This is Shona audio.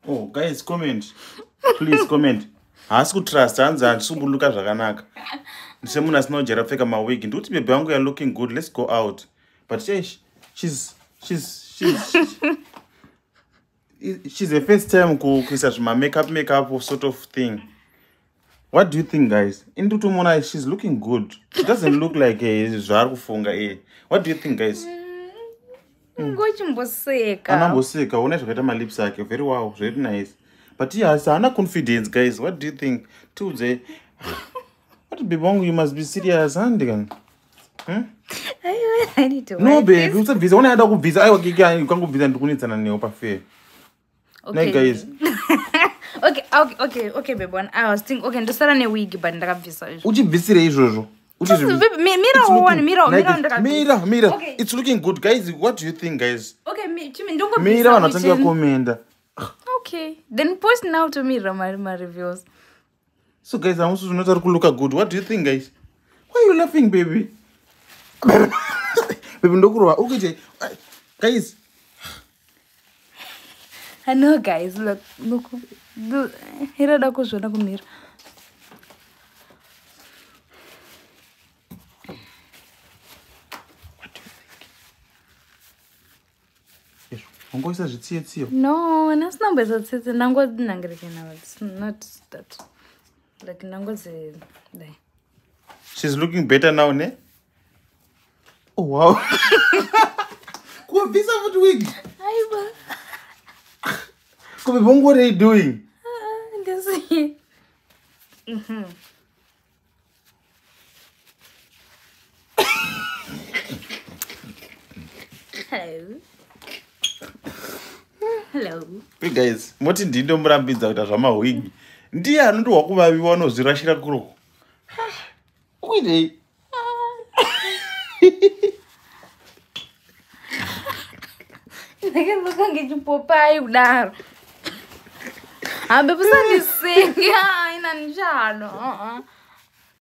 Oh guys, comment, please comment. Haasi kutrust, hanzi handisi kumbuluka zvakanaka, semunhu asina kujaira kupfeka mawig. Ndikuti baby wangu, you're looking good, let's go out, but she's a first time kuisa zvima-makeup makeup sort of thing. What do you think, guys? Indikutomuona, she's looking good. She doesn't look like zvaari kufunga. What do you think, guys? Ngochimboseka. Anamboseka. Ona zvakaita malips ake, very wow, very nice, but yes, haana confidence. Guys, what do you think? Tiudze. What, baby wangu, you must be serious, handikani? I need to No. wipe Baby, this. usabvisa. Ona ada kubvisa. Aiwa, kiki, ukangobvisa ndikunetsana newo pafair. Okay. Guys. Okay, baby one. I was thinking, okay, ndosara newig, but ndakabvisa izvo. Uchibvisire izvozvo. Baby, mira uone, mira, mira, ndakabvisa. Mira, mira. Okay. It's looking good, guys. What do you think, guys? Okay, chimi ndongobvisa. Mira, vanhu vatange vakomenda. Okay, then post now to mirror my reviews. So guys, hamusi zvinoti ari kulooka good? What do you think, guys? Why are you laughing, baby? Baby, ndokurova uri kuite. Guys. I know, guys. Look, look, look. Irada kuzviona kumira. What do you think? Izvo wangoisa zvitsiye tsiyo. No, ndasina tsitsi, ndangonangirikana. It's not that. Like ndangozi dai. She's looking better now, ne? Oh wow, kubvisa futi wig. Aiwa. Ko baby wangu, what are you doing? Ah, ndisi. Hello. Hello. Hey guys, moti ndindomurambidza kuita zvamawigi, ndiye anondohwa kuvaviwa, unozvirashira kuroko. Ukuitei? Ndakadzoka ngechipopai kudaro. Hambe, musandisenge, aina njalo.